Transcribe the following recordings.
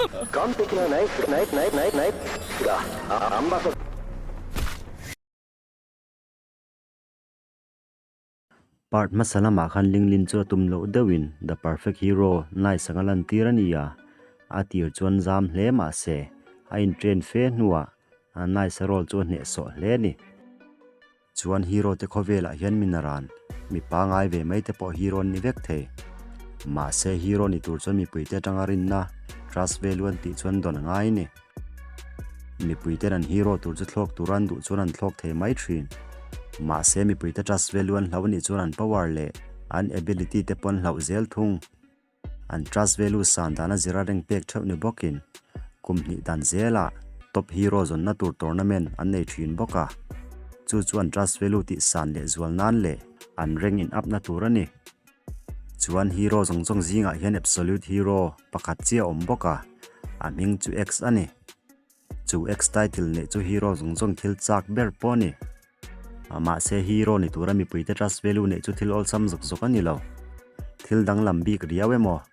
Part hmasa lamah khan Linglin chu a tum loh deuhin The Perfect Hero Nice anga lantir a ni a, a tir chuan zam hle mah se a intrain fe hnuah Nice a role chu a hnehsawh hle a ni. Chuan hero te khawvelah hian min a ran, mi pangai ve mai te pawh hero an ni vek thei. Mahse hero ni tur chuan mipui te atanga rinna, trust value an tih chuan dawn a ngai a ni. Mipui ten an hero tur chu thlawk tura an duh chuan an thlawk thei mai thin. Mahse mipui te trust value an hlauh a nih chuan an power leh an ability te pawh an hlauh zel thung. An trust value san dana zira reng pek theuh ni bawkin kum hnih dan zelah top hero zawnna tur tournament an nei thin bawk a, chu chu an trust value tih san leh zual nan leh an rank in up na tur a ni. Chuan hero zawng zawng zingah hian absolute hero pakhat chiah a awm bawk a, a hming chu X a ni. Chu X title neih chu hero zawng zawng thil chak ber pawh a ni. Mahse hero ni tura mipuite trust value neih chu thil awlsam zawk zawk a ni lo. Thil danglam bik riau emaw,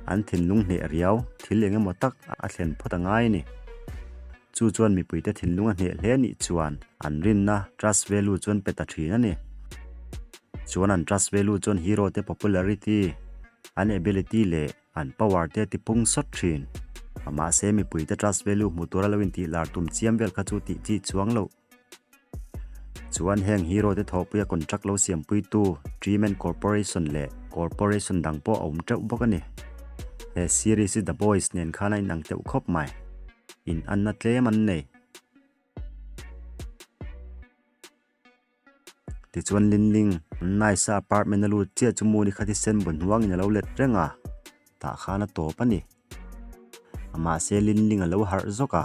an thinlung hneh riau thil eng emaw tak a thlen phawt a ngai a ni. Chu chuan mipuite thinlung a hneh hle nih chuan an rinna trust value chuan pe ta thin a ni. Chuan an trust value chuan hero te popularity, an ability leh An power te ti pung sawt thin. Mahse mipuite trust value hmu tura lo intih lar tum chiam vel kha chu tih chi chuang loh. Chuan heng hero te thawhpuia contract lo siampuitu Treeman Corporation leh corporation dang pawh a awm teuh bawk a ni. He series hi The Boys nen khan a inang teuh khawp mai. In anna tlem an nei. Tichuan Linling, Nice-a apartment a lut chiah chu Moon-i kha thisen bu hnuangin a lo let reng a, tah khan a tawp a ni. Mahse Linling a lo harh zawk a,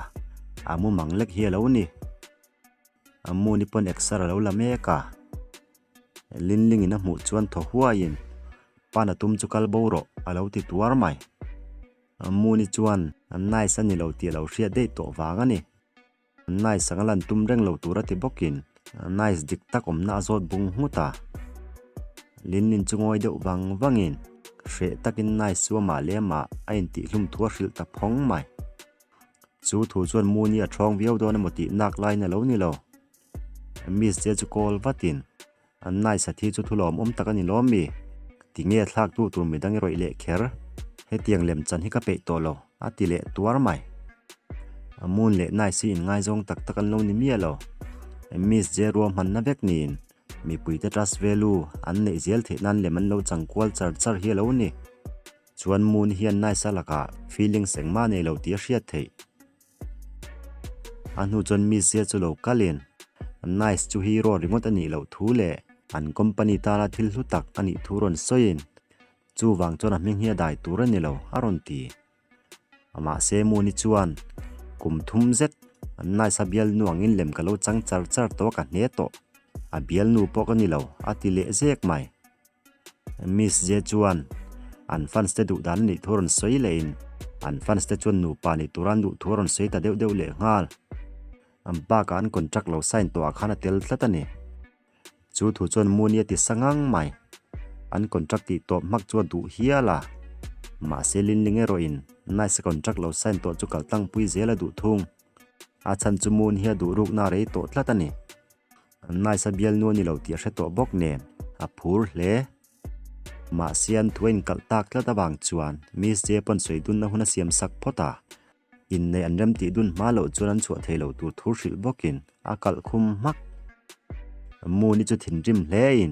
a mumang lek hi a lo ni. Moon-i pawn exer a lo la mek a, Linling-in a hmuh chuan thaw huaiin, Pan a tum chu kal bo rawh, a lo ti tuar mai. Moon-i chuan, Nice a ni lo tih a lo hriat daih tawh vang a ni. Nice anga lan tum reng lo tur a ti bawkin Nice dik tak awmna a zawt bung nghut a. Linlin chu ngawi deuh vang vangin hreh takin Nice chu amah leh amah a intihhlum thu a hrilh ta phawng mai. Chu thu chuan Moon-i a thawng viau dawn emaw tih nak laiin a lo ni lo. Miss che chu call vatin Nice a thi chu thulawm awm tak a ni lawm mi? Tinge thlak tu tur midang i rawih leh kher? Hetiang lem chan hi ka peih tawh lo, a ti leh tuar mai. Moon leh Nice hi inngaizawng tak tak an lo ni miah lo. Miss je ruahmanna vek niin mipuite trust value an neih zel theih nan lem an lo chang kual char char hi a lo ni. Chuan Moon hian Nice a lakah feelings engmah nei lo tih a hriat theih. A hnu chuan Miss Zia chu lo kalin Nice chu hero ringawt a nih loh thu leh an company tana thil hlu tak a nih thu rawn sawiin chuvang chuan a hming hi a dai tur a ni lo a rawn ti. Mahse Moon-i chuan kum thum zet Nice a bialnu angin lem ka lo chang char char tawh a ka hne tawh, a bialnu pawh ka ni lo a ti leh zek mai. Miss J chuan an fans te duh dan a nih thu a rawn sawi leh in an fans te chuan nupa nih tura an duh thu a rawn sawi ta deuh deuh leh nghal. An bakah an contract lo sign tawh ah khan a tel tlat a ni. Chu thu chuan Moon-i a ti sa ngang mai. An contract tih tawp hmak chu a duh hial a. Mahse Linling erawh in Nice-a contract lo sign tawh chu kal tlangpui zel a duh thung. A chhan chu Moon hi a duh rukna a rei tawh tlat a ni. Nice a bialnu a ni lo tih a hre tawh bawk nen a phur hle. Mahse an thu a inkalh tak tlat avang chuan Miss J pawn sawi dunna hun a siam sak phawt a, inneih an rem tih dun hma loh chuan an chhuah thei lo tur thu hrilh bawkin a kalh khum hmak. Moon-i chu thinrim hlein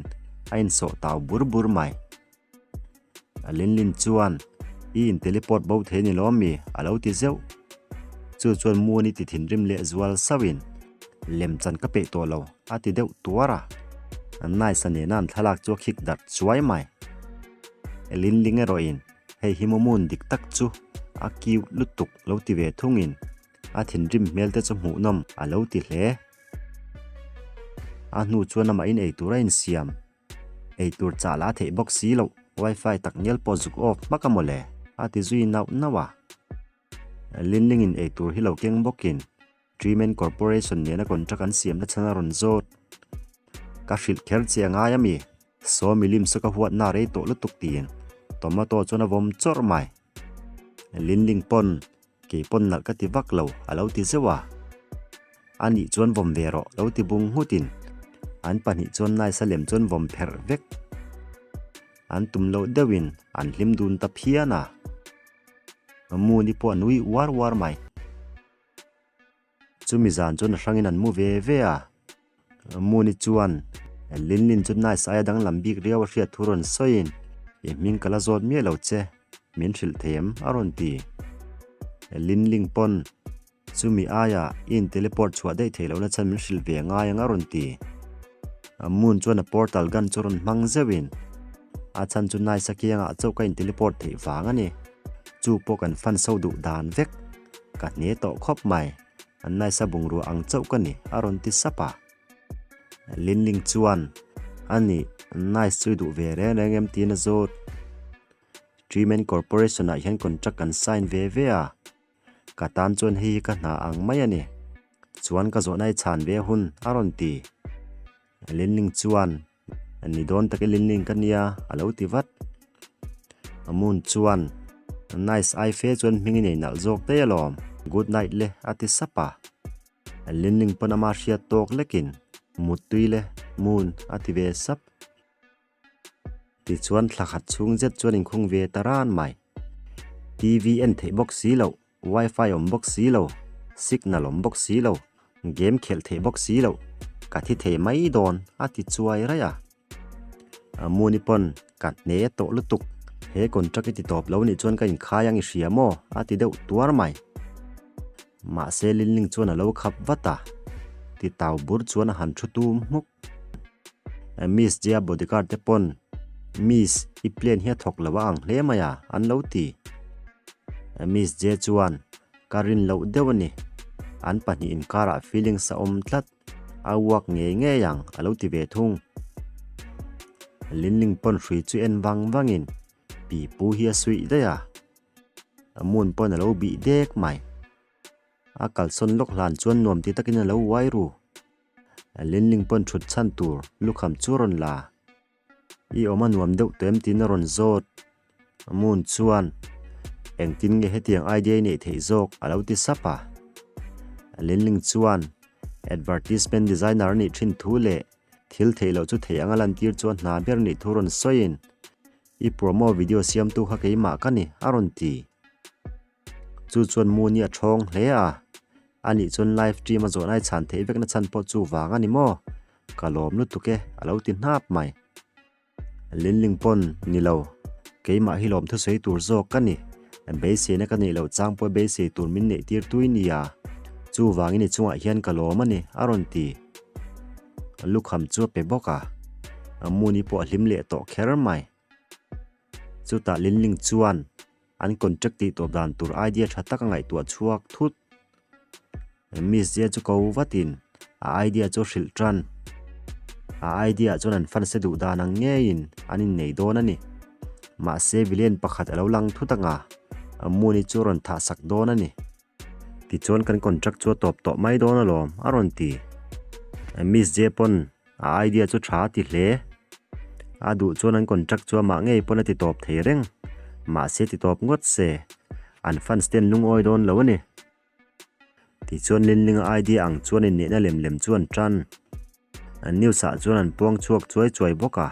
a insawh tau bur bur mai. A Linlin chuan, I in teleport bo thei ni lawm mi? a lo ti zeuh. Chu chuan Moon-i ti thinrim leh zual sauhin, Lem chan ka peih tawh lo, a ti deuh tuar a. Nice-a nena an thlalak chu a khik darh chuai mai. Linling erawhin, Hei hi maw Moon dik tak chu a cute lutuk lo ti ve thungin a thinrim hmel te chu hmuhnawm a lo ti hle. A hnu chuan amahin eitur a insiam. Eitur chah lah a theih bawk si loh, wifi tak ngial pawh zuk off hmak a mawle, a ti zui nauh nauh a. Linlingin eitur hi lo keng bawkin Treeman Corporation nena contract an siamna chhan a rawn zawt. Ka hrilh kher che a ngai a mi? Saw milim saw ka huatna a rei tawh lutuk tiin tomato chuan a vawm chawrh mai. Linling pawn. Kei pawn nalh ka ti vak lo, a lo ti zeuh a. A nih chuan vawm ve rawh, lo ti bung nghutin an pahnih chuan Nice-a lem chuan vawm pherh vek. An tum loh deuhin an hlim dun ta phian a. Moon-i pawh a nui uar uar mai. Chumi zan chuan a hrangin an mu ve ve a. Moon-i chuan Linlin chu Nice aia danglam bik riau a hriat thu rawn sawiin, I hming ka la zawt miah lo che, min hrilh thei em? a rawn ti. Linling pawn chumi aia i in teleport chhuah daih theih lohna chhan min hrilh ve ngai ang a rawn ti. Moon chuan a portal gun chu rawn hmang zeuhin, A chhan chu Nice-a kiangah chauh ka in teleport theih vang a ni. Chu pawh kan fan so duh dan vek. Ka hne tawh khawp mai. An Nice-a bungrua ang chauh ka ni, a rawn ti sap a. Linling chuan, A nih, Nice chu i duh ve reng reng em tiin a zawt. Treeman Corporation-ah hian contract kan sign ve ve a. Ka tan chuan hei hi ka hna ang mai a ni. Chuan ka zawhna i chhan ve hun, a rawn ti. Linling chuan, Ni dawn tak i Linling ka nia, a lo ti vat. Moon chuan, Nice ai fe chuan hming i nei nalh zawk daih alawm, good night le, a ti sap a. Linling pawn ama hriat tawk lekin, Muttui le, Moon, a ti ve sap. Tichuan thla khat chhung zet chuan inkhung ve ta ran mai. TV en theih bawk si loh, Wifi awm bawk si lo, signal awm bawk si lo, game khelh theih bawk si loh, ka thi thei mai dawn a ti chuai raih a. Muni pawn ka hne tawh lutuk, he contract i ti tawp lo nih chuan ka inkhai ang i hria maw a ti deuh tuar mai. Mahse Linling chuan a lo khap vat a, ti tau bur chuan a han thu tum hmuk. Miss Jia bodyguard te pawn Miss i plane hi a thawk lo a ang hle mai a an lo ti. Miss Jia chuan ka rin loh deuh a ni. An pahnih inkarah feelings a awm tlat a uak ngei ngei ang a lo ti ve thung. Linling pawn hrui chu en vang vangin pipu hi a suih daih a. Moon pawn a lo bih dek mai. A kalsawn lawk hlan chuan nuam ti takin a lo uai ru. Linling pawn thut chhan tur lukham chu a rawn la. I awm a nuam deuh tawh em tiin a rawn zawt. Moon chuan, Engtin nge hetiang idea i neih theih zawk? a lo ti sap a. Linling chuan, Advertisement designer a nih thin thu leh thil theih loh chu theih anga lantir chuan hna ber nih thu rawn sawiin, I promo video siamtu kha keimah ka ni, a rawn ti. Chu chuan Moon-i a thawng hle a, Anih chuan live stream a zawh lai chhan theih vekna chhan pawh chu vang a ni maw? Ka lawm lutuk e, a lo ti hnap mai. Linling pawn, Ni lo, keimah hi lawm thusawi tur zawk ka ni. Beiseina ka neih loh chang pawh beisei tur min neih tir tui nia. Chuvangin i chungah hian ka lawm a ni, a rawn ti. Lukham chu a pe bawk a, Moon-i pawh a hlim leh tawh kher mai. Chutah Linling chuan an contract tih tawp dan tur idea tha tak a ngaihtuah chhuak thut. Miss Jia chu ko vatin a idea chu a hrilh tan. A idea ah chuan an fan se duh dan ang ngeiin an innei dawn a ni. Mahse villain pakhat a lo lang thut anga Moon-i chu a rawn thah sak dawn a ni. Tichuan kan contract chu a tawp tawh mai dawn alawm a rawn ti. Miss J pawn a idea chu tha a ti hle. A duh chuan an contract chu amah ngei pawn a ti tawp thei reng. Mahse ti tawp ngawt se an fans te an lungawi dawn lo a ni. Tichuan Linlinga idea ang chuan inneihna lem lem chu an tan. An news ah chuan an puang chhuak chuai chuai bawk a.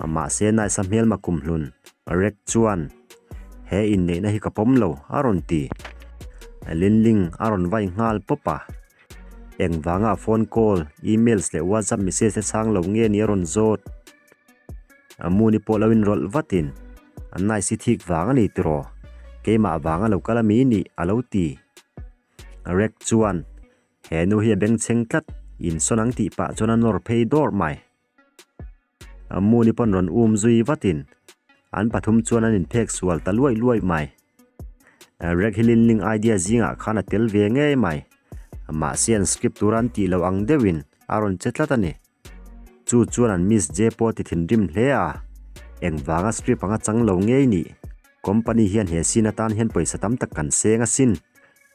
Mahse Nice-a hmelma kumhlun Rek chuan he inneihna hi ka pawm lo a rawn ti. Linling a rawn vai nghal pawp a. Engvanga phone call, emails leh WhatsApp message te chhang lo nge ni a rawn zawt. Moon-i pawh lo inrawlh vatin Nice-i thik vang a ni tiraw? Keimah vanga lo kal ami nih a lo ti. Rek chuan He nu hi a bengchheng tlat, insawn ang tih pah chuan a nawr phei dawrh mai. Moon-i pawn rawn um zui vatin an pathum chuan an inphek sual ta luai luai mai. Rek hi Linling idea zingah khan a tel ve ngei mai. Mahse an script tura an tih loh ang deuhin a rawn che tlat a ni. Chu chuan an Miss J pawh a ti thinrim hle a, engvanga script anga chang lo ngei nih? Company hian he scene atan hian pawisa tam tak kan seng asin.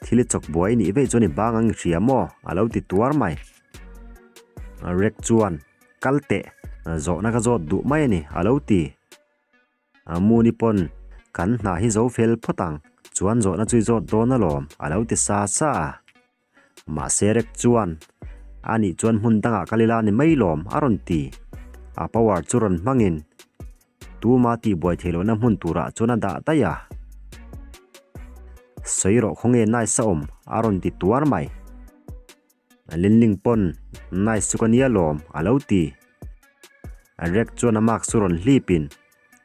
Thil i chawk buai nih veih chuan i bang ang i hria maw? A lo ti tuar mai. Rek chuan, Kal teh, zawhna ka zawt duh mai a ni, a lo ti. Moon-i pawn, Kan hna hi zo fel phawt ang. Chuan zawhna chu i zawt dawn alawm, a lo ti sa sa a. Mahse Rek chuan, A nih chuan hmun dangah kal ila ni mai lawm, a rawn ti. A power chu rawn hmangin tuma tihbuai theih lohna hmun turah chuan a dah daih a. Sawi rawh khawnge nice a awm, a rawn ti tuar mai. Linling pawn nice chu ka nia lawm, a lo ti. Rek chuan a mask chu rawn hlipin,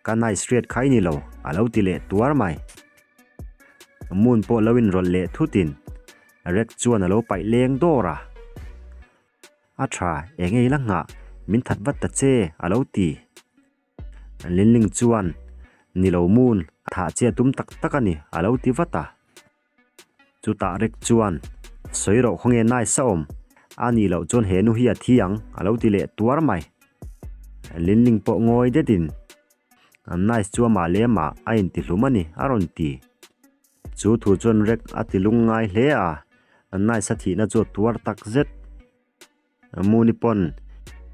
Ka nice hriat kha i ni lo, a lo ti leh tuar mai. Moon pawh lo inrawlh leh thutin Rek chuan a lo paih leng dawr a. A tha, eng nge i la nghah, min that vat ta che, a lo ti. Linling chuan, Ni lo Moon, thah che a tum tak tak a ni, a lo ti vat a. Chutah Rek chuan, Sawi rawh khawnge nice a awm, a nih loh chuan he nu hi a thi ang, a lo ti leh tuar mai. Linling pawh ngawi detin, Nice chu amah leh amah a intihlum a ni, a rawn ti. Chu thu chuan Rek a ti lungngai hle a, Nice a thihna chu a tuar tak zet. Muni pawn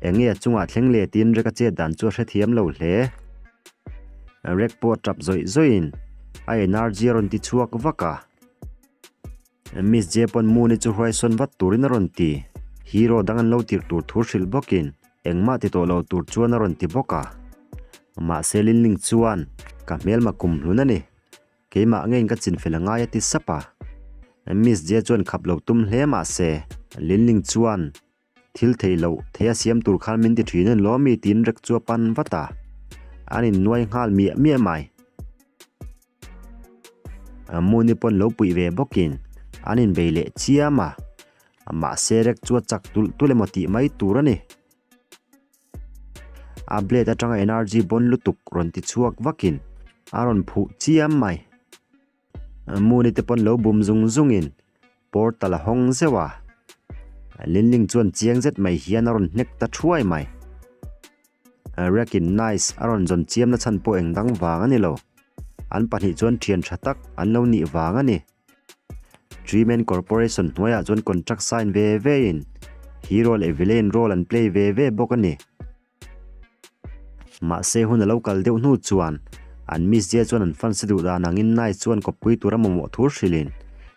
eng nge a chungah thleng leh tiin Rek a chet dan chu a hrethiam lo hle. Rek pawh a tap zawih zawihin a energy a rawn ti chhuak vak a. Miss J pawn Muni chu hruaisawn vat turin a rawn ti. Hero dang an lo tirh tur thu hrilh bawkin engmah ti tawh lo tur chuan a rawn ti bawk a. Mahse Linling chuan ka hmelma kumhlun a ni. Keimah ngeiin ka chinfel a ngai a ti sap a. Miss Jia chuan khap lo tum hle mah se, Linling chuan thil thei loh thei a siam tur khan min ti thin a ni lawm mi tiin rek chu a pan vat a. An innuai nghal miah miah mai. Moon-i pawn lo puih ve bawkin an inbei leh chiam a. Mahse rek chu a chak tulh tulh emaw tih mai tur a ni. A blade atanga energy bawn lutuk rawn ti chhuak vakin a rawn phuh chiam mai. Moon-i te pawn lo bum zung zungin portal a hawng zeuh a. Linling chuan chiang zet mai hian a rawn hnek ta thuai mai. Rekin Nice a rawn zawn chiamna chhan pawh eng dang vang a ni lo. An pahnih chuan thian tha tak an lo nih vang a ni. Treeman Corporation hnuaiah chuan contract sign ve ve in hero leh villain role an play ve ve bawk a ni. Mahse hun a lo kal deuh hnu chuan an mizia chuan an fans duh dan angin Nice chuan kawppui tura mamawh thur hrilhin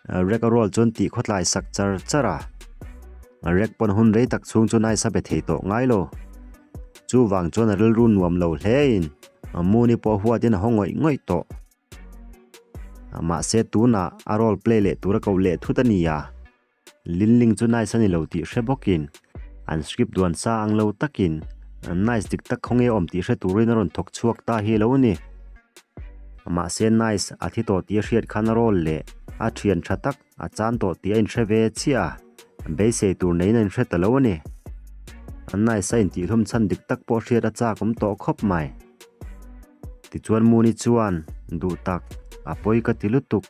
Rek a role chuan tih khawtlai sak char char a. Rek pawn hun rei tak chhung chu Nice a be thei tawh ngai lo. Chuvang chuan a rilru nuam lo hlein Moon-i pawh huatin a haw ngawih ngawih tawh. Mahse tunah a role play leh tura koh leh thut a ni a, Linling chu nice a ni lo tih hre bawkin an script duan sa ang lo takin nice dik tak khawnge awm tih hre turin a rawn thawk chhuak ta hi lo a ni. Mahse nice a thi tawh tih a hriat khan a role leh a thian tha tak a chan tawh tih a inhre ve chiah a, beisei tur neiin a inhre ta lo a ni. Nice a intihhlum chhan dik tak pawh hriat a chak awm tawh khawp mai. Tichuan Muni chuan, Duh tak, a pawi ka ti lutuk,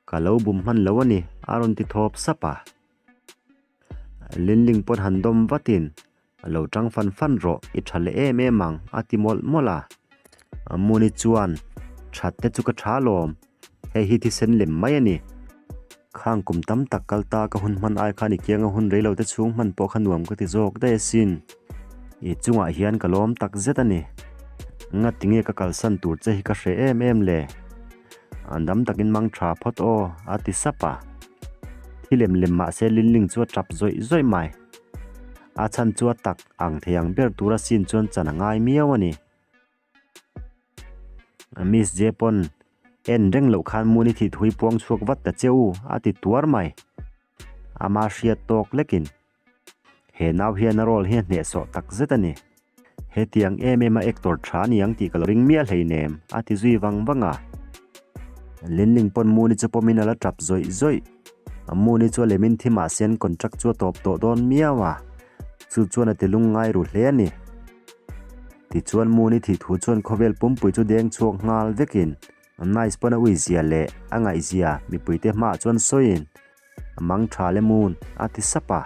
ka lo bum hman lo a ni, a rawn ti thawp sap a. Linling pawn han dawm vatin, Lo tang fan fan rawh, i tha leh em em ang, a ti mawlh mawlh a. Muni chuan, That te chu ka tha lawm, hei hi thisen lem mai a ni. Khang kum tam tak kal ta ka hun hman ai khan i kianga hun rei lo te chhung hman pawh kha nuam ka ti zawk daih asin. I chungah hian ka lawm tak zet a ni. Ngati nge ka kalsan tur che hi ka hreh em em le? An dam takin mang tha phawt aw, a ti sap a. Thi lem lem mah se Linling chu a tap zawih zawih mai. A chhan chu a tak ang thei ang ber tura sin chuan chan a ngai miau a ni. Miss J pawn en reng loh khan Muni thih thui puang chhuak vat ta che u a ti tuar mai. Ama hriat tawk lekin he nau hian a role hi a hnehsawh tak zet a ni. Hetiang em em a actor tha a ni ang tih ka lo ring miah hleinem a ti zui vang vang a. Linling pawn Muni chu pawmin a la tap zawih zawih. Muni chu a lemin thi mahse an contract chu a tawp tawh dawn miau a, chu chuan a ti lungngai ru hle a ni. Tichuan Moon-i thih thu chuan khawvel pumpui chu deng chhuak nghal vekin Nice pawn a uizia leh a ngaihzia mipuite hmaah chuan sawiin a mang tha le Moon a ti sap a.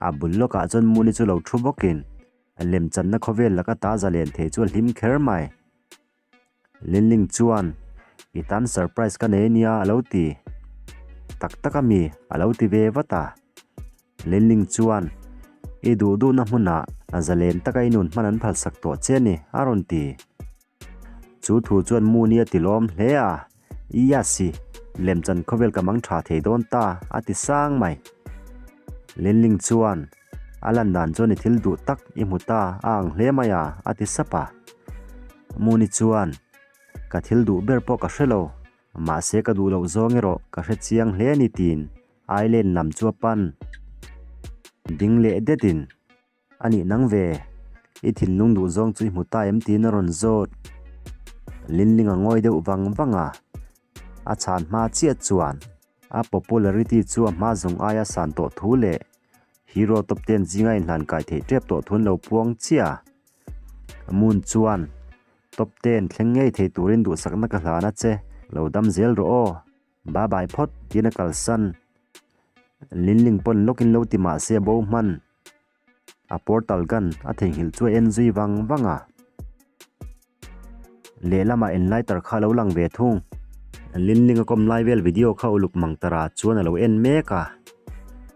A bul lawkah chuan Moon-i chu lo thu bawkin lemchanna khawvel laka ta zalen thei chu a hlim kher mai. Linling chuan, I tan surprise ka nei ania a lo ti. Tak tak a mi, a lo ti ve vat a. Linling chuan, I duh duhna hmunah zalen taka i nun hman an phalsak tawh che a ni, a rawn ti. Chu thu chuan Moon-i a ti lawm hle a. Yasi, lemchan khawvel ka mang tha thei dawn ta, a ti sang mai. Linling chuan, A lan dan chuan i thil duh tak i hmu ta a ang hle mai a, a ti sap a. Muni chuan, Ka thil duh ber pawh ka hre lo, mahse ka duh loh zawng erawh ka hre chiang hle a ni tiin Island lam chu a pan. Ding leh detin, A nih nang ve, i thinlung duh zawng chu i hmu ta em tiin a rawn zawt. Linling a ngawi deuh vang vang a, a chhan hma chiah chuan a popularity chu a hma zawng aia san tawh thu leh hero top ten zinga inhlan kai theih tep tawh thu an lo puang chiah a. Moon chuan top ten thleng ngei thei turin duhsakna ka hlan a che, lo dam zel rawh aw. Ba bai phawt tiin a kalsan. Linling pawn lawkin lo ti mah se bo hman. A portal gun a theihnghilh chu a en zui vang vang a. Lehlamah enlighter kha a lo lang ve thung. Linling a kawm lai vel video kha uluk mang tara chuan a lo en mek a.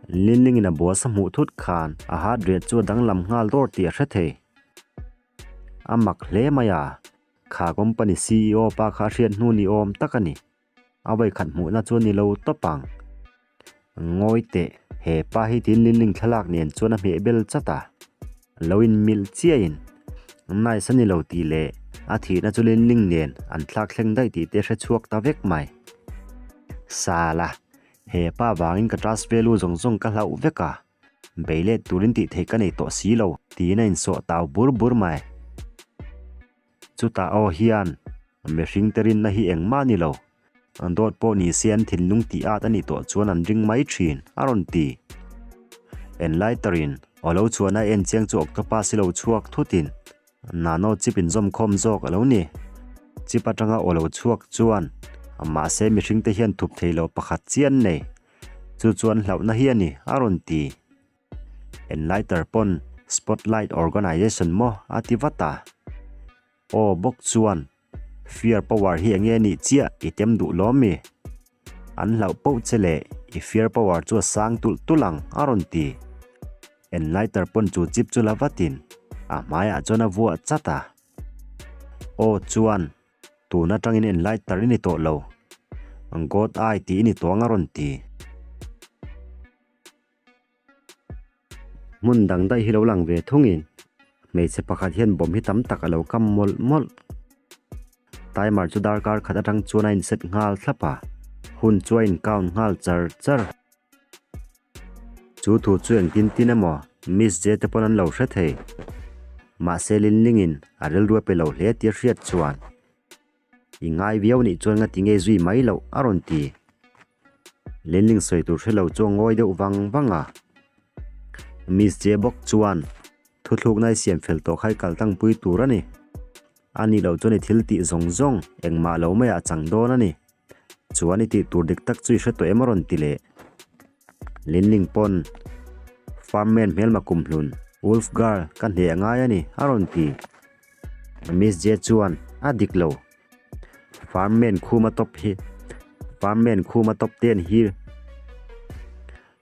Linling in a boss a hmuh thut khan a heart rate chu a danglam nghal dawr tih a hre thei. A mak hle mai a, kha company CEO pa kha a hriat hnu ni awm tak a ni. A vawikhat hmuhna chu a ni lo tawp ang. Ngawi teh, he pa hi tin Linling thlalak nen chuan a hmeh bel chat a. Lo inmilh chiahin, Nice a ni lo tih leh a thihna chu Linling nen an thlak thleng daih tih te hre chhuak ta vek mai. Sala, he pa vangin ka trust value zawng zawng ka hlauh vek a. Bei let turin tih theih ka nei tawh si lo tiin a insawh tau bur bur mai. Chutah aw hian mihring te rinna hi engmah ni lo, an dawt pawh ni se an thinlung tih at a nih tawh chuan an ring mai thin, a rawn ti. Enlighter-in aw lo chhuahna en chiang chu octopus hi lo chhuak thutin nano chip inzawmkhawm zawk a lo ni. Chip atanga aw lo chhuak chuan mahse mihring te hian thup thei lo pakhat chiah an nei, chu chuan hlauhna hi a ni, a rawn ti. Enlighter pawn Spotlight Organization maw a ti vat a. Aw bawk chuan Fear power hi enge nih chiah i tem duh lawm mi? An hlauh poh che leh i fear power chu a sang tulh tulh ang a rawn ti. Enlighter pawn chu chip chu la vatin a hmaiah chuan a vuah chat a. Aw chuan tun atangin enlighter i ni tawh lo. God eye tih i ni tawh ang a rawn ti. Hmun dang daih hi lo lang ve thungin hmeichhe pakhat hian bawm hi tam tak a lo kam mawlh mawlh. Timer chu darkar khat atang chuan a inset nghal thlap a, hun chu a in count nghal char char. Chu thu chu engtin tin emaw Miss J te pawn an lo hre thei. Mahse Linlingin a rilru a pe lo hle tia hriat chuan I ngai viau nih chuan nga ti nge zui mai loh a rawn ti. Lenling sawi tur hre lo chu a ngawi deuh vang vang a. Miss J bawk chuan thuthlukna i siam fel tawh kha i kal tlangpui tur a ni. A nih loh chuan i thil tih zawng zawng engmah lo maiah a chang dawn a ni. Chuan i tih tur dik tak chu i hre tawh em a rawn ti leh. Linling pawn Farmman hmelma kumhlun Wolf Girl ka hneh a ngai a ni a rawn ti. Miss J chuan a dik lo. Farmman khuma top hi Farmman khuma top ten hi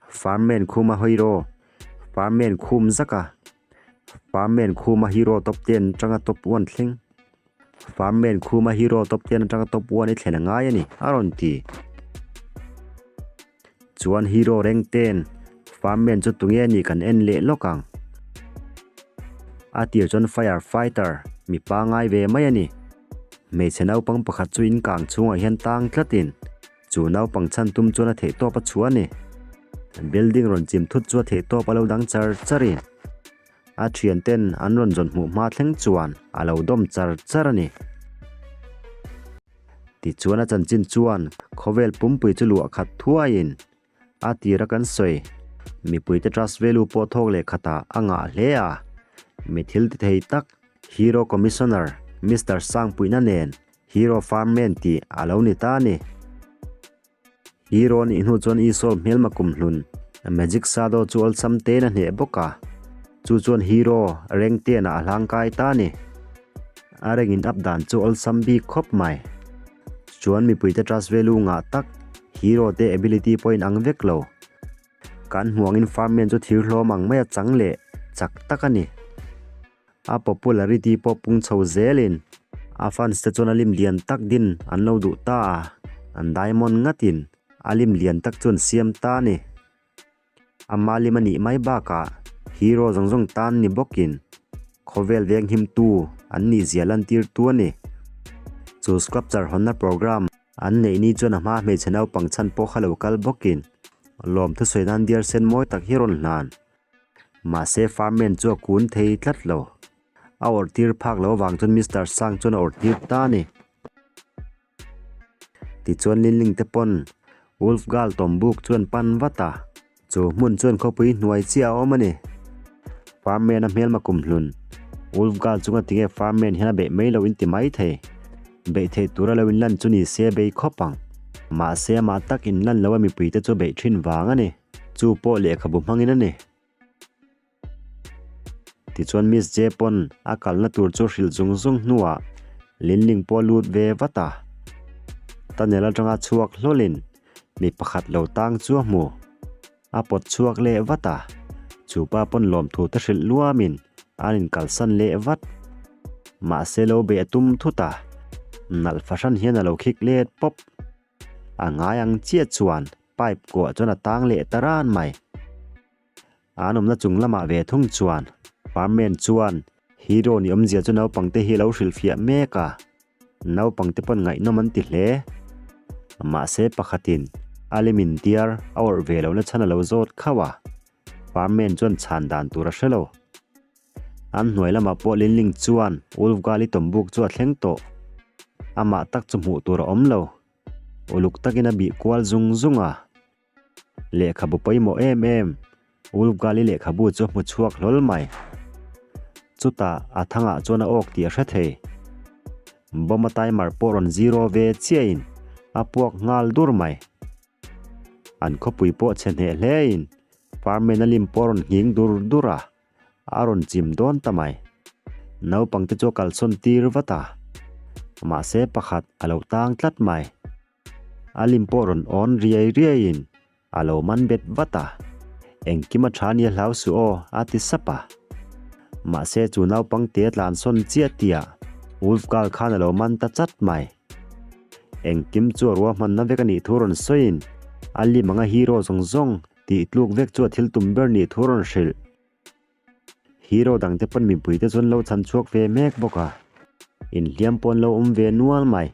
Farmman khuma hero Farmman khum zaka Farmman khuma hero top ten atanga top one thleng Farmman khuma hero top ten atanga top one i thlen a ngai a ni a rawn ti. Chuan hero reng ten Farmman chu tunge a nih kan en leh lawk ang. A tir chuan fire fighter mi pangai ve mai a ni. Hmeichhe naupang pakhat chu in kang chhungah hian tang tlatin chu naupang chhan tum chuan a theihtawp a chhuah a ni. Building rawn chim thut chu a theihtawp a lo dang char charin a thian ten an rawn zawn hmuh hma thleng chuan a lo dawm char char a ni. Tichuan a chanchin chuan khawvel pumpui chu luah khat thuaiin a tira kan sawi. Mipuite trust value pawh thawk leh khatah a ngah hle a, mi thil ti thei tak Hero Commissioner Mister Sangpuina nen Hero Farmman tih a lo ni ta a ni. Hero nih hnu chuan Isol hmelma kumhlun Magic Shadow chu awlsam tein a hneh bawk a, chu chuan Hero reng tenah a hlangkai ta a ni. A rengin up dan chu awlsam bik khawp mai. Chuan mipuite trust value ngah tak Hero te ability pawh in ang vek lo. Kan hmuangin Farmman chu thir hlawm ang maia chang leh chak tak a ni. A popularity pawh pung chho zelin a fans te chuan a lim lian tak din an lo duh ta a. An diamond ngatin a lim lian tak chu an siam ta a ni. Ama lim a nih mai bakah hero zawng zawng tan ni bawkin khawvel veng himtu an nih zia lantirtu a ni. Chu sculpture hawnna program an neih ni chuan a hma hmeichhe naupang chhan pawh kha lo kal bawkin lawm thusawi nan diar sen mawi tak hi rawn hlan. Mahse Farman chu a kun thei tlat lo. A awrh tir phak lo avang chuan Mister Sang chuan a awrh tir ta a ni. Tichuan Linling te pawn Wolf Girl tawmbuk chu an pan vat a, chu hmun chuan khawpui hnuai chiah a awm a ni. Farman a hmelma kumhlun Wolf Girl chunga tinge Farman hian a beih mai lo in ti mai thei. Beih theih tura lo inlan chu ni se bei khawp ang. Mahse amah tak inlan lo a mipui te chu a beih thin vang a ni. Chu pawh lehkhabu hmangin a ni. Tichuan Miss J pawn a kalna tur chu hrilh zung zung hnuah Linling pawh a lut ve vat a. Tunnel atanga chhuak hlawlin mi pakhat lo tang chu a hmu. A pawt chhuak leh vat a, chu pa pawn lawmthu te hrilh luamin an inkalsan leh vat. Mahse lo beih a tum thut a, nalh fahran hian a lo khik let pawp. A ngai ang chiah chuan pipe kuah chuan a tang leh ta ran mai. An awmna chung lamah ve thung chuan Farman chuan Hero ni awmzia chu naupangte hi a lo hrilhfiah mek a, naupangte pawn ngaihnawm an ti hle. Mahse pakhatin a limin diar a awrh ve lohna chhan a lo zawt khauh a, Farman chuan chhan dan tur a hre lo. An hnuai lamah pawh Linling chuan Ulfgali tawmbuk chu a thleng tawh. Amah tak chu hmuh tur a awm lo. Uluk takin a bih kual zung zung a. Lehkhabu pawimawh em em, Ulfgali lehkhabu chu a hmu chhuak hlawl mai. Chutah a thangah chuan a awk tih a hre thei. Bomb a timer pawh rawn zero ve chiahin a puak nghal dur mai. An khawpui pawh chhe hneh hlein Farman a lim pawh rawn nghing dur dur a, a rawn chim dawn ta mai. Naupangte chu a kalsawn tir vat a, mahse pakhat a lo tang tlat mai. A lim pawh rawn awn riai riaiin a lo man bet vat a, Engkim a tha nia hlau suh aw a ti sap a. Mahse chu naupangte a tlansawn chiah tihah Wolf Girl khan a lo man ta chat mai. Engkim chu a ruahmanna vek a nih thu rawn sawiin a lim anga hero zawng zawng tih tluk vek chu a thil tum ber nih thu rawn hrilh. Hero dangte pawn mipuite chuan lo chhan chhuak ve mek bawk a, inhliam pawh an lo awm ve nual mai.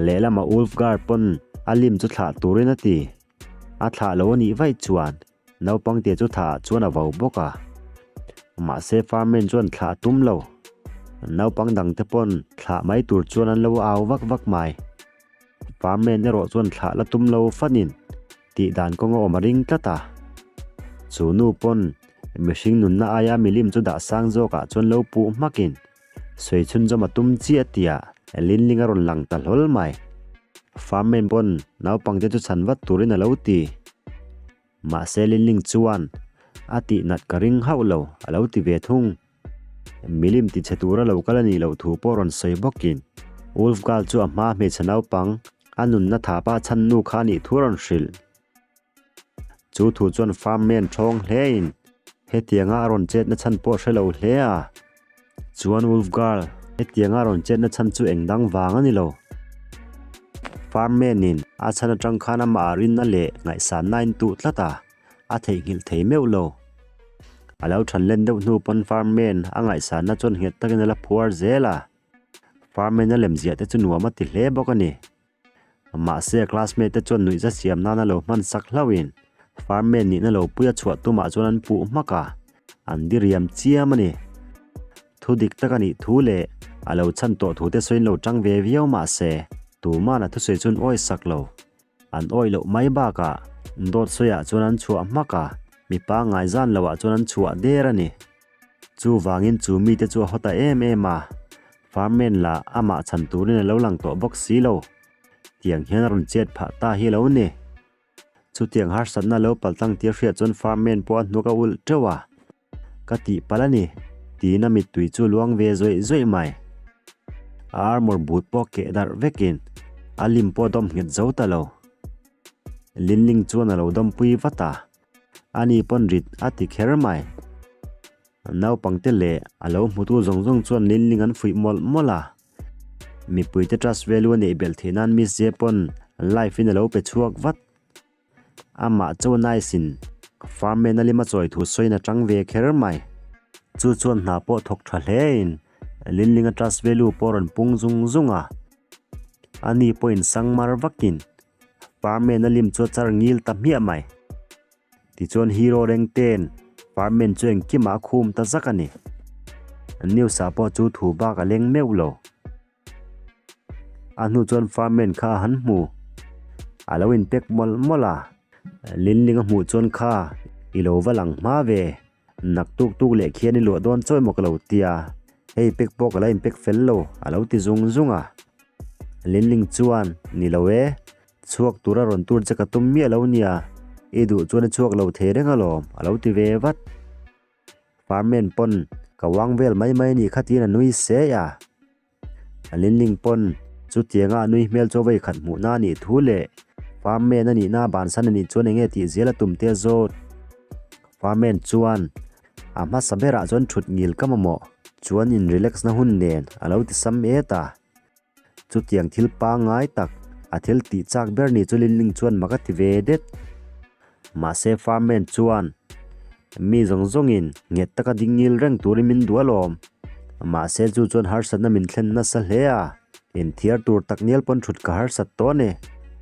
Lehlamah Ulfgar pawn a lim chu thlah turin a ti. A thlah lo a nih vaih chuan naupangte chu thah ah chuan a vo bawk a. Mahse Farman chuan thlah a tum lo. Naupang dangte pawn thlah mai tur chuan an lo au vak vak mai. Farman erawh chuan thlah la tum lo fanin tih dan kawng a awm a ring tlat a. Chu nu pawn mihring nunna aia milim chu dah sang zawkah chuan lo puh hmakin Sawi chhunzawm a tum chiah tihah Linling a rawn lang ta hlawl mai. Farman pawn naupangte chu chhan vat turin a lo ti. Mahse Linling chuan a tih nat ka ring hauh lo a lo ti ve thung. Milim ti chhe tura lo kal a nih loh thu pawh rawn sawi bawkin Wolf Girl chu a hma hmeichhe naupang a nunna thapa chhan nu kha a nih thu a rawn hrilh. Chu thu chuan Farm-man thawng hlein hetianga a rawn chetna chhan pawh hre lo hle a. Chuan Wolf Girl, hetianga a rawn chetna chhan chu eng dang vang a ni lo. Farm-man-in a chhan atang khan amah a rinna leh ngaihsanna a intuh tlat a, a theihnghilh thei meuh lo. A lo than len deuh hnu pawn Farm-man a ngaihsanna chuan nghet takin a la phuar zel a. Farm-man a lemziah te chu nuam a ti hle bawk a ni. Mahse a classmate te chuan nuihza siam nana lo hman sak hlauhin Farman nihna lo pui a chhuah tumah chuan an puh hmak a, an diriam chiam a ni. Thu dik tak a nih thu leh a lo chhan tawh thu te sawiin lo tang ve viau mahse tuman a thusawi chuan awi sak lo. An awi loh mai bakah dawt sawiah chuan an chhuah hmak a, mipa ngaizan loah chuan an chhuah der a ni. Chuvangin chu mite chu a haw ta em em a, Farman lah amah chhan turin a lo lang tawh bawk si lo. Tiang hian a rawn chet phah ta hi lo ni. Chutiang harsatna lo paltlang tir hriat chuan Farman pawh a hnuk a ulh teuh a. Ka tihpalh a ni, tiin a mittui chu luang ve zawih zawih mai. A armor but pawh keh darh vekin a lim pawh a dawm nghet zo ta lo. Linling chuan a lo dawmpui vat a. Ani pawn rit a ti kher mai. Naupangte leh a lo hmutu zawng zawng chuan Linling an fuih mawlh mawlh a. Mipuite trust value a neih belh theih nan Miss J pawn live in a lo pe chhuak vat. Amah chu nice in farmen a lima chawi thu sawiin a tang ve kher mai. Chu chuan hna pawh thawk tha hle in Linlinga trust value pawh rawn pung zung zung a. Ani pawhin sangmar vakin farmen a lim chu a char ngil ta hmiah mai. Tichuan hero reng ten farmen chu engkimah a khum ta zak a ni. News ah pawh chu thu bak a leng meuh lo. A hnu chuan farmen kha a han hmu. A lo inpek mawlh mawlh a. Linling a hmuh chuan kha i lo va lang hma ve. Nak tuk tuk leh khian i luah dawn chawi maw ka lo ti a. Hei pek pawh ka la inpek fel lo a lo ti zung zung a. Linling chuan, Ni lo e. Chhuak tura rawn tur che ka tum miah lo nia. I duh chuan i chhuak lo thei reng alawm a lo ti ve vat. Farmen pawn ka uang vel mai mai anih kha tiin a nui se a. A Linling pawn chutianga a nui hmel chu a vei khat hmuhna anih thu leh Farmen a nihna bansan anih chuan enge tih zel a tum te zawt. Farmen chuan a hmasa berah chuan thut ngil ka mamawh chuan in relax na hun nen a lo ti sam et a. Chutiang thil pangngai tak a thil tih chak ber ni chu Linling chuan mak a ti ve det. Mahse Farman chuan mi zawng zawngin nghet taka ding ngil reng turin min duh alawm. Mahse chu chuan harsatna min thlen nasa hle a, inthiar tur tak nial pawn thut ka harsat tawh a ni.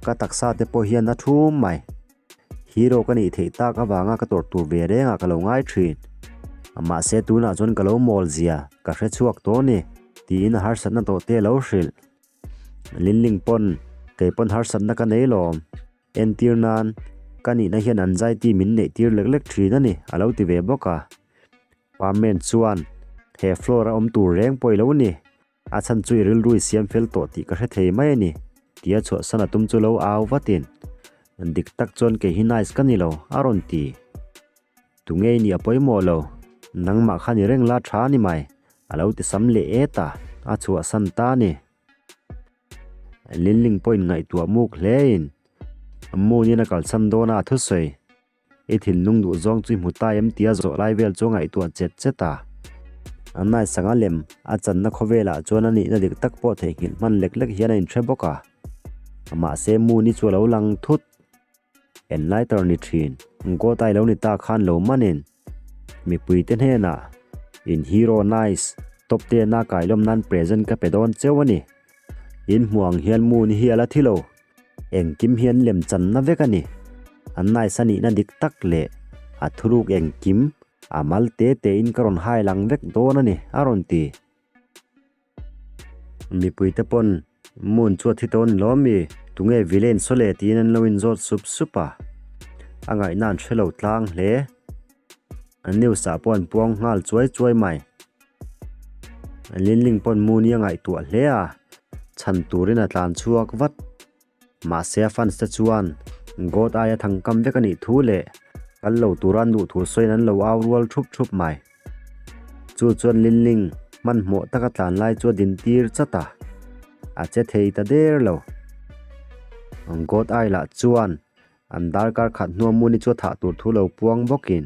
Ka taksa te pawh hian a thum mai. Hero ka nih theih tak avanga ka tawrh tur ve rengah ka lo ngai thin. Mahse tunah chuan ka lo mawl zia ka hre chhuak tawh a ni, tiin a harsatna tawh te a lo hrilh. Linling pawn kei pawn harsatna ka nei lawm. Entir nan ka nihna hian anxiety min neih tir lek lek thin a ni, a lo ti ve bawk a. Parmen chuan he floor a awm tur reng pawh i lo ni. A chhan chu i rilru i siam fel tawh tih ka hre thei mai a ni, tia chhuahsan a tum chu lo au vatin, Dik tak chuan kei hi nice ka ni lo, a rawn ti. Tunge i nih a pawimawh lo, nangmah kha ni reng la tha a ni mai, a lo ti sam leh et a, a chhuahsan ta a ni. Linling pawhin ngaihtuah muk hlein, Moon-in a kalsan dawn a a thusawi. I thinlung duh zawng chu i hmu ta em tia zawh lai vel chu a ngaihtuah chet chet a. A naisanga lem a channa khawvelah chuan a nihna dik tak pawh theihnghilh hman lek lek hian a inhre bawk a. Mahse Moon-i chu a lo lang thut. Enlighter ni thin, Gotai lo ni ta khan lo manin mipuite hnenah in hero nice top ten a kailawm nan present ka pe dawn cheu a ni. In hmuh ang hian Moon-i hi a la thi lo. Engkim hi an lem channa vek a ni. An nice a nihna dik tak leh a thuruk engkim a mal te te in ka rawn hai lang vek dawn a ni, a rawn ti. Mipuite pawn Moon chu a thi tawn ni lawm mi? Tunge villain saw le tiin an lo inzawt sup sup a. A ngaihna an hre lo tlang hle. News ah pawh an puang nghal chuai chuai mai. Linling pawn Moon-i a ngaihtuah hle a, chhan turin a tlan chhuak vat. Mahse a fans te chuan God aia thangkam vek a nih thu leh kal lo tura an duh thu sawiin an lo au rual thup thup mai. Chu chuan Linling hmanhmawh taka tlan lai chu a din tir chat a, a che thei ta der lo. God ai lah chuan an darkar khat hnua Moon-i chu a thah tur thu lo puang bawkin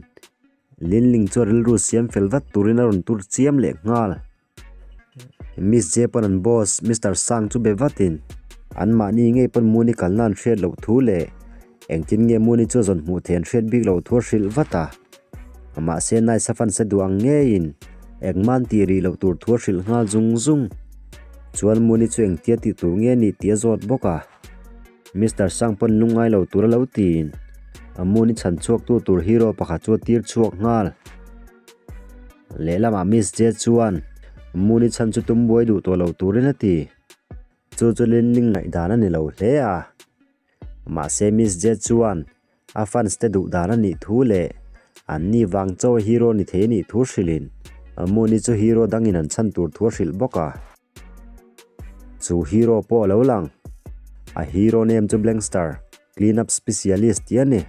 Linling chu a rilru siam fel vat turin a rawn tur chiam leh nghal. Miss J pawn an boss Mister Sang chu be vatin anmahni ngei pawn Moon-i kalna an hriat loh thu leh engtin nge Moon-i chu a zawn hmuh theih an hriat bik loh thu a hrilh vat a. Mahse Nice a fan se duh ang ngeiin engmah an tih rih loh tur thu a hrilh nghal zung zung. Chuan Moon-i chu engtia tih tur nge a nih tih a zawt bawk a. Mister Sang pawn lungngai lo tur a lo tiin a Moon-i chhan chhuaktu tur hero pakhat chu a tir chhuak nghal. Lehlamah Miss J chuan Moon-i chhan chu tum buai duh tawh lo turin a ti. Chu chu Linling ngaihdan a ni lo hle a. Mahse Miss J chuan a fans te duh dan a nih thu leh an ni vang chaw hero ni thei a nih thu hrilhin Moon-i chu hero dangin an chhan tur thu a hrilh bawk a. Chu hero pawh a lo lang. A hero name chu Blankstar, clean up specialist tih a ni.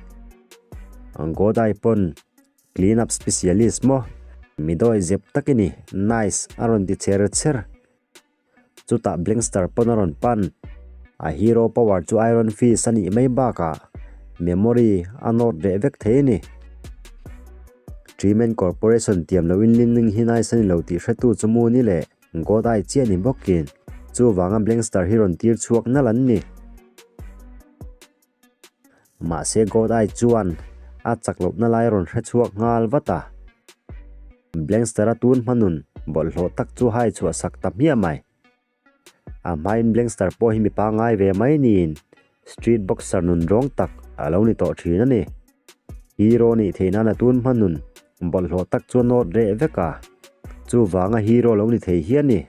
Godai pawn clean up specialist maw? Mi dawi zep tak i ni, nice a rawn ti cher cher. Chutah Blankstar pawn a rawn pan. A hero power chu Iron Fist a nih mai bakah memory a nawt reh vek thei a ni. Treeman Corporation tiam loin Linling hi nice a ni lo tih hretu chu Moon-i leh. God ai chiah ni bawkin. Chuvanga Blankstar hi rawn tir chhuak nalh an ni. Mahse God Eye chuan a chak lohna lai a rawn hre chhuak nghal vat a. Blankstar-a tun hma nun bawlhhlawh tak chu hai chhuah sak ta hmiah mai. A hmain Blankstar pawh hi mi pangngai ve mai niin street boxer nun rawng tak a lo ni tawh thin a ni. Hero nih theih nan a tun hma nun bawlhhlawh tak chu a nawt reh vek a, chuvanga hero lo ni thei hi a ni.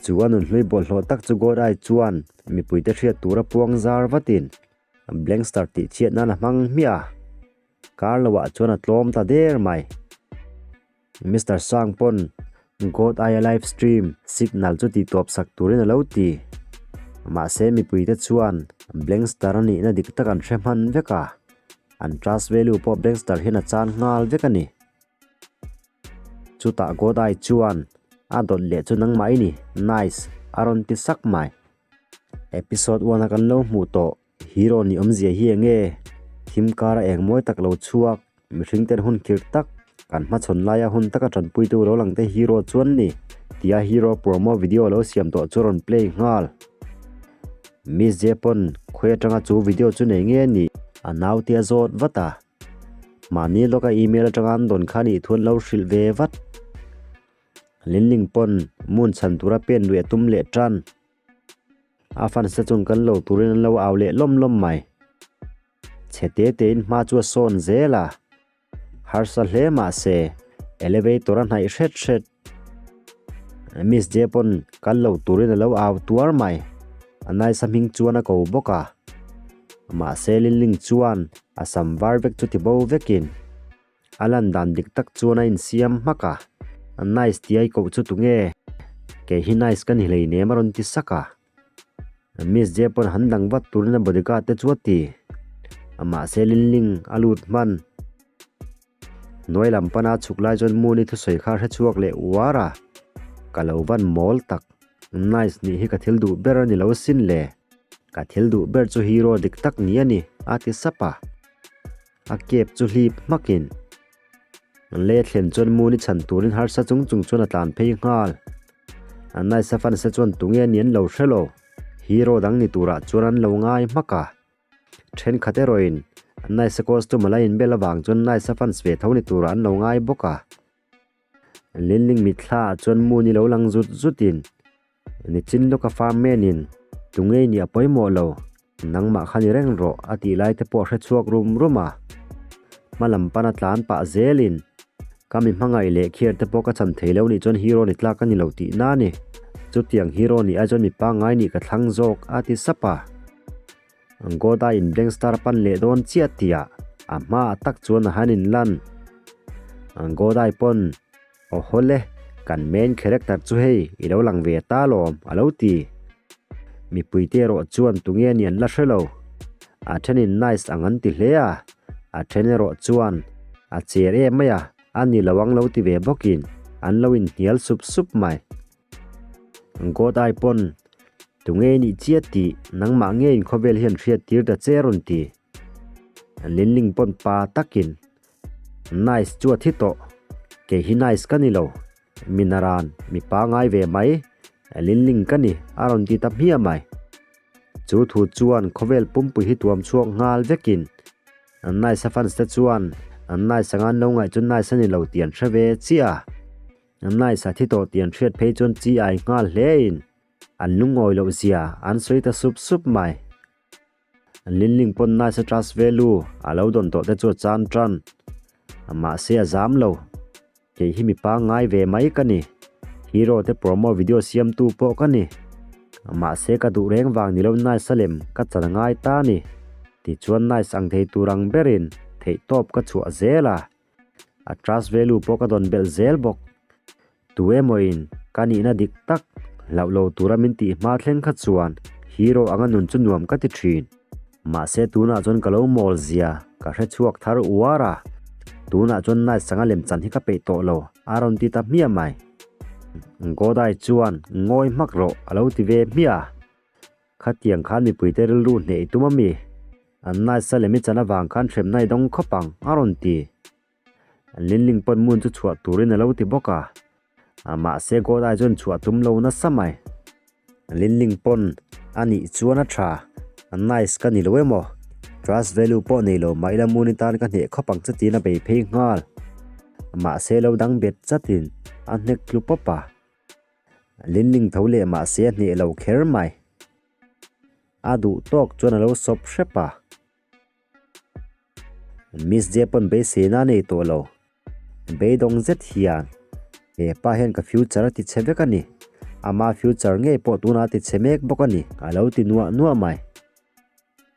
Chu a nunhlui bawlhhlawh tak chu God Eye chuan mipuite hriat tura puang zar vatin Blankstar tih chhiat nan a hmang hmiah a, kar loah chuan a tlawm ta der mai. Mister Sang pawn God aia live stream signal chu tih tawp sak turin a lo ti. Mahse mipuite chuan Blankstar a nihna dik tak an hre hman vek a, an trust value pawh Blankstar hian a chan nghal vek a ni. Chutah God Eye chuan a dawt leh chu nangmah i ni, nice a rawn ti sak mai. Episode one a kan lo hmuh tawh. Hero ni awmzia hi eng nge? Thim kara eng mawi tak lo chhuak, mihring ten hun khirh tak, kan hmachhawn laia hun taka tanpuitu lo lang te hero chuan ni tia hero promo video lo siam tawh chu rawn play nghal. Miss J pawn khawi atanga chu video chu nei nge ni? A naute a zawt vat a. Mahni lawka email atanga an dawn kha nih thu an lo hrilh ve vat. Linling pawn moon chhan tura pen lui a tum leh tan. A fans te chuan kan lo turin an lo au leh lawm lawm mai. Chhe te tein hma chu a sawn zel a, harsa hle mah se elevator a hnaih hret hret. Miss J pawn kal lo turin a lo au tuar mai, a naisa hming chuan a ko bawk a. Mahse Linling chuan a sam var vek chu ti bo vekin A lan dan dik tak chuan a insiam hmak a, Nice tih ai koh chu tunge? Kei hi Nice ka ni hleinem a rawn ti sak a. Miss J pawn han dang vat turin a bodyguard te chu a ti. Mahse Linling a lut hman. Hnuai lam pana chhuk lai chuan Moon-i thusawi kha a hrechhuak leh uar a, Ka lo van mawl tak. Nice nih hi ka thil duh ber a ni lo sin le. Ka thil duh ber chu hero dik tak ni a ni, a ti sap a. A kep chu hlip hmakin le thlen chuan Moon-i chhan turin harsa chung chung chuan a tlan phei nghal. A Nice-a fans-te chuan tunge ni an lo hre lo, hero dang ni turah chuan an lo ngai hmak a. Thenkhat erawhin Nice-a costume a la inbel avang chuan Nice-a fans ve tho ni turah an lo ngai bawk a. Linling mitthla ah chuan Moon-i lo lang zut zutin Nichin lawka farm-man-in tungei nih a pawimawh lo, nangmah kha ni reng rawh a tih lai te pawh a hre chhuak rum rum a. Hma lam pana tlan pah zelin ka mi hmangaih leh khiar te pawh ka chan thei lo nih chuan hero ni tlak ka ni lo tih na ni. Chutiang hero nih ai chuan mi pangngai nih ka thlang zawk a ti sap a. Goda in Blank Star pan leh dawn chiah tihah a hmaah tak chuan a han inlan. Godai pawn Aw hawle, kan main character chu hei i lo lang ve ta lawm, a lo ti. Mipuite erawh chuan tunge ni an la hre lo. A thenin nice ang an ti hle a, a then erawh chuan a cher em mai a, a ni lo ang lo ti ve bawkin an lo inhnial sup sup mai. God ai pawn tunge i nih chiah tih nangmah ngeiin khawvel hian hriat tir ta che rawn ti. Linling pawn pa takin Nice chu a thi tawh. Kei hi nice ka ni lo. Mi naran, mi pangai ve mai. Linling ka ni, a rawn ti ta hmiah mai. Chu thu chuan khawvel pumpui hi tuam chhuak nghal vekin Nice a fans te chuan Nice anga an lo ngaih chu nice a ni lo tih an hre ve chiah a. Nice a thi tawh tih an hriat phei chuan chi ai nghal hlein an lungawi loh zia an sawi ta sup sup mai. Linling pawn nice a trust value a lo dawn tawh te chu a chan tan. Mahse a zam lo. Kei hi mi pangngai ve mai ka ni. Hero te promo video siamtu pawh ka ni. Mahse ka duh reng vang ni lo nice a lem ka chan a ngai ta ni. Tichuan nice ang thei tur ang berin theihtawp ka chhuah zel a. A trust value pawh ka dawn belh zel bawk. Tu emawin ka nihna dik tak hlauh lo tura min tih hma thleng kha chuan hero anga nun chu nuam ka ti thin. Mahse tunah chuan ka lo mawl zia ka hre chhuak thar uar a, tunah chuan nice sanga lemchan hi ka peih tawh lo a rawn ti ta hmiah mai. Godai chuan ngawi hmak rawh a lo ti ve hmiah a. Khatiang khan mipuite rilru hneh i tum a mi? An nice a lem i chan avang khan hremna i dawng khawp ang a rawn ti. Linling pawn mun chu chhuah turin a lo ti bawk a, mahse God ai chuan chhuah tum lo nasa mai. Linling pawn a nih chuan a tha. Nice ka ni lo emaw? Trust value pawh nei lo mah ila Moon-i tan ka hneh khawp ang che tiin a bei phei nghal. Mahse lo dang bet chatin a hnek tlu pawp a. Linling tho leh mahse a hneh lo kher mai. A duh tawk chuan a lo sawp hrep a. Miss J pawn beiseina a nei tawh lo. Beidawng zet hian he pa hian ka future a ti chhe vek a ni. Ama future ngei pawh tunah a ti chhe mek bawk a ni a lo ti nuah nuah mai.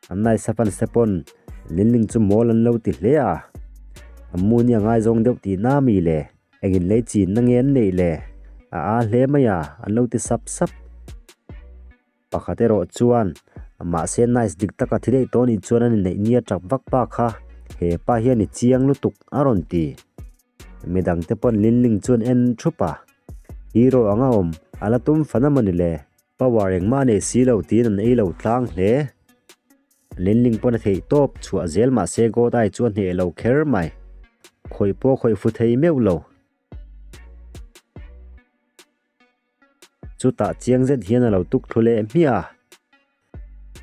An naisa fan se pawn Linling chu mawl an lo ti hle a. A muni a ngaizawng deuh tih na mi le? Engin lei chinna nge an neih le? A aa hle mai a an lo ti sap sap. Pakhat erawh chuan, Mahse nice dik taka thi daih tawh anih chuan an inneih nia tap vak pa kha he pa hian i chiang lutuk a rawn ti. Midangte pawn Linling chuan en thup a, Hero anga awm a la tum fan a mawni le? Power engmah a nei si lo tiin an ei lo tlang hle. Linling pawn a theih tawp chhuah zel mahse God Eye chu a hneh lo kher mai. Khawih pawh khawih fu thei meuh lo. Chutah chiang zet hian a lo tuk thlu leh hmiah a.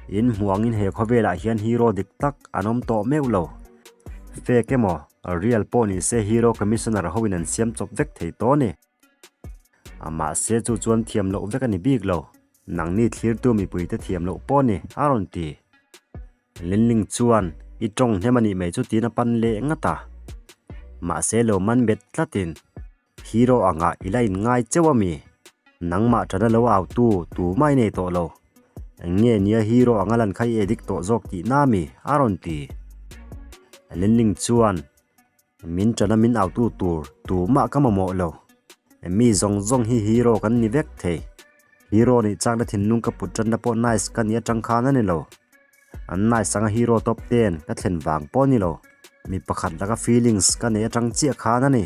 In hmuh angin he khawvelah hian hero dik tak an awm tawh meuh lo. Fake emaw, real pawh ni se hero commissioner hoin an siam chawp vek thei tawh a ni. Mahse chu chuan thiam loh vek a ni bik lo. Nangni thlirtu mipuite thiam loh pawh a ni, a rawn ti. Linling chuan i tawng hnem a nih mai chu tiin a pan leh ngat a. Mahse lo man bet tlatin. Hero angah i la inngai cheu a mi? Nangmah tana lo au tu tumah i nei tawh lo. Eng nge nia hero anga lan kha i edit tawh zawk tih na mi? A rawn ti. Linling chuan min tana min au tu tur tumah ka mamawh lo. Mi zawng zawng hi hero kan ni vek thei. Hero nih chakna thinlung ka put tanna pawh nice ka nih atang khan a ni lo. An nice anga hero top ten ka thlen vang pawh a ni lo. Mi pakhat laka feelings ka neih atang chiah khan a ni.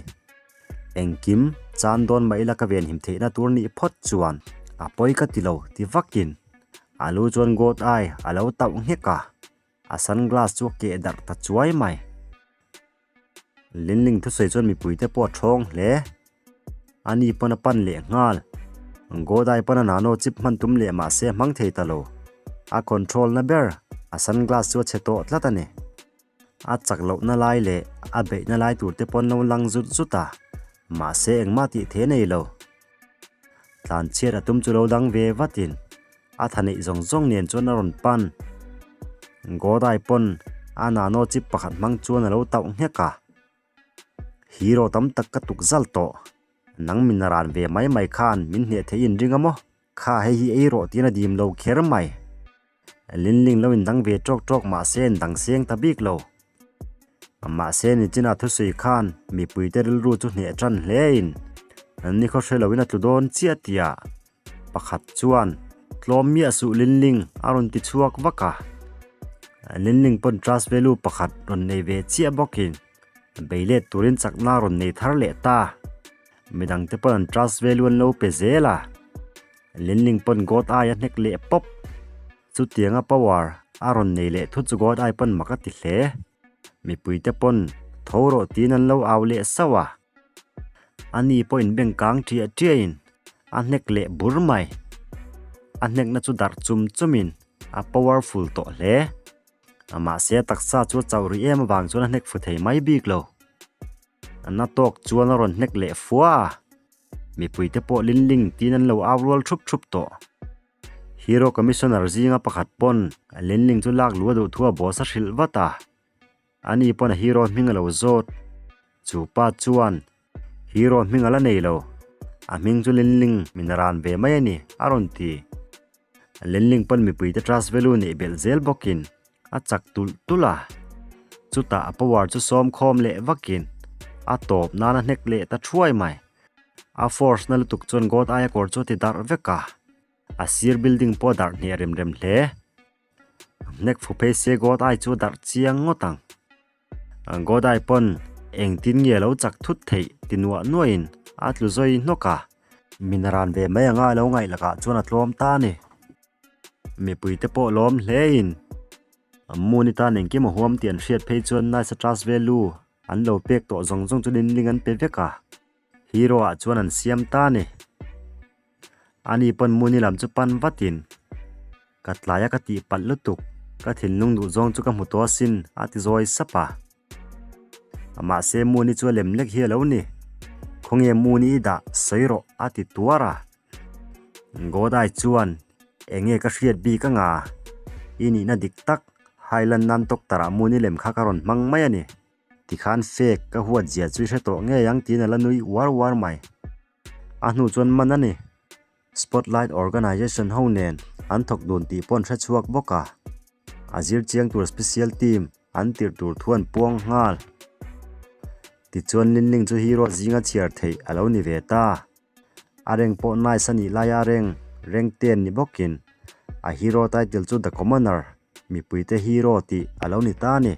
Engkim chan dawn mah ila ka venhim theihna tur nih phawt chuan a pawi ka ti lo ti vakin a lu chuan God eye a lo tauh nghek a, a sunglass chu a keh darh ta chuai mai. Linling thusawi chuan mipuite pawh a thawng hle. Ani pawn a pan leh nghal. God eye pawn a nano chip hman tum leh mahse a hmang thei ta lo. A control na ber a sunglass chu a chhe tawh tlat a ni. A chak lohna lai leh a beihna lai tur te pawn lo lang zut zut a, mahse engmah tih thei a nei lo. Tlanchhiat a tum chu lo dang ve vatin a tha neih zawng zawng nen chuan a rawn pan. Godai pawn a nano chip pakhat hmang chuan a lo tauh nghek a. Hero tam tak ka tuk zal tawh. Nang min ran ve mai mai khan min hneh theih in ring a maw? Kha hei hi ei rawh tiin a dim lo kher mai. Linling lo in dang ve tawk tawk mahse in dang seng ta bik lo. Mahse nichinah thusawi khan mipuite rilru chu hneh tan hle in ni khaw hre loin a tlu dawn chiah tia pakhat chuan tlawm miah suh Linling a rawn ti chhuak vak a. Linling pawn trust value pakhat rawn nei ve chiah bawkin beilet turin chakna rawn nei thar leh ta. Midangte pawn an trust value an lo pe zel a. Linling pawn God ai a hnek leh pawp. Chutianga power a rawn nei leh thut chu God ai pawn mak a ti hle. Mipuite pawn tho rawh tiin an lo au leh sauh a. Ani pawhin bank kang ṭiah ṭiahin a hnek leh bur mai. A hnekna chu darh chum chumin a powerful tawh hle. Mahse a taksa chu a chauh rih em avang chuan a hnek fu thei mai bik lo. Na tawk chuan a rawn hnek leh fua a. Mipuite pawh Linling tiin an lo au rual thup thup tawh. Hero Commissioner zinga pakhat pawn Linling chu lak luh a duh thu a boss a hrilh vat a. Ani pawn a hero hming a lo zawt. Chu pa chuan hero hming a la nei lo. A hming chu Linling min ran ve mai a ni, a rawn ti. Linling pawn mipuite trust value neih belh zel bawkin a chak tulh tulh a. Chutah a power chu sawm khawm leh vakin a tawp nan a hnek leh ta thuai mai. A force na lutuk chuan God aia kawr chu a ti darh vek a. A sir building pawh a darh hneh rem rem hle. Hnek fu phei se God ai chu a darh chiang ngawt ang. God ai pawn engtin nge a lo chak thut theih ti nuah nuahin a tlu zawi hnawk a. Min ran ve mai anga a lo ngaih lakah chuan a tlawm ta a ni. Mipuite pawh lawm hlein Moon-i tan engkim a huam tih an hriat phei chuan Nice a trust value an lo pek tawh zawng zawng chu Linling an pe vek a, hero ah chuan an siam ta a ni. Ani pawn Muni lam chu pan vatin, Ka tlaia ka tih palh lutuk, ka thinlung duh zawng chu ka hmu tawh asin, a ti zawi sap a. Mahse Muni chu a lem lek hi a lo ni. Khawnge Muni i dah, sawi rawh, a ti tuar a. Godai chuan, Enge ka hriat bik anga? I nihna dik tak, Highland nan doctor-ah Muni lem kha ka rawn hmang mai a ni. Tikhan fake ka huat zia chu i hre tawh ngei ang tiin a la nui uar uar mai. A hnu chuan man a ni. Spotlight Organization ho nen an thawk dun tih pawh an hre chhuak bawk a. A zir chiang tur special team an tirh tur thu an puang nghal. Tichuan Linling chu hero zinga chhiar theih a lo ni ve ta. A reng pawh nice a nih laia a reng reng ten ni bawkin a hero title chu The Commoner, mipuite hero tih a lo ni ta a ni.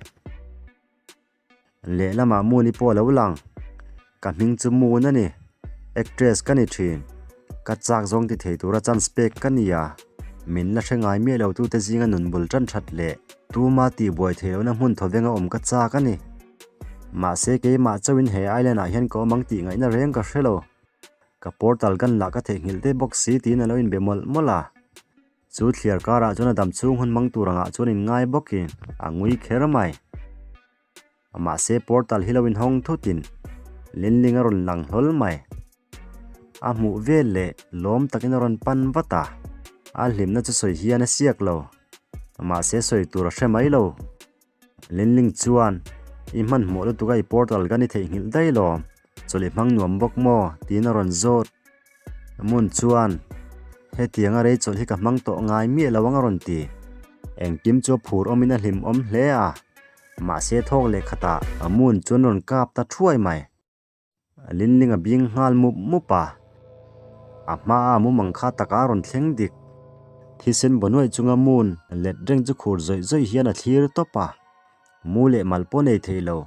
Lehlamah Moon-i pawh a lo lang. Ka hming chu Moon a ni. Actress ka ni thin. Ka chak zawng ti thei tura chance pek ka ni a. Min la hre ngai miah lo tute zinga nun bul tan that leh tuma tihbuai theih lohna hmun thawvenga awm ka chak a ni. Mahse keimah chauhin he island ah hian ka awm ang tih ngaihna reng ka hre lo. Ka portal gun lah ka theihnghilh daih bawk si tiin a lo inbe mawlh mawlh a. Chu thliar karah chuan a dam chhung hun hmang tur angah chuan inngai bawkin a ngui kher mai. Mahse portal hi lo inhawng thutin Linling a rawn lang hlawl mai. A hmuh vel leh lawm takin a rawn pan vat a, a hlimna chu sawi hian a siak lo. Mahse sawi tur a hre mai lo. Linling chuan, I hmanhmawh lutuk a i portal kan i theihnghilh daih lawm, chawlh i hmang nuam bawk maw? tiin a rawn zawt. Mun chuan, Hetianga rei chawlh hi ka hmang tawh ngai miah lo ang a rawn ti. Engkim chu a phur awmin a hlim awm hle a, mahse thawk leh khatah Mun chuan rawn kap ta thuai mai. Linling a bing nghal mup mup a, a hmaa mumang kha taka a rawn thleng dik. Thisen baw nuaih chunga Mun let reng chu khur zawih zawih hian a thlir tawp a, mu leh mal pawh nei thei lo.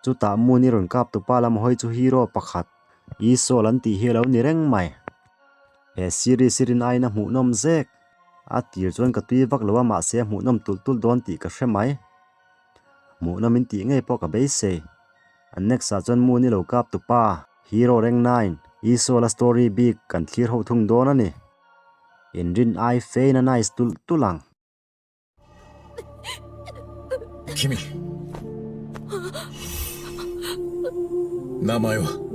Chutah Mun i rawn kap tupa lam hawi chu hero pakhat. Isol an tih hi a lo ni reng mai. He series hi rin aiin a hmuhnawm zek. A tir chuan ka tui vak lo a mahse a hmuhnawm tulh tulh dawn tih ka hre mai. Hmuhnawm in tih ngei pawh ka beisei. A next ah chuan Moon i lo kap tu pa, Hero Rank 9, Isol a story bik kan thlir ho thung dawn a ni. In rin ai fein a nice tulh tulh ang. 君名前は？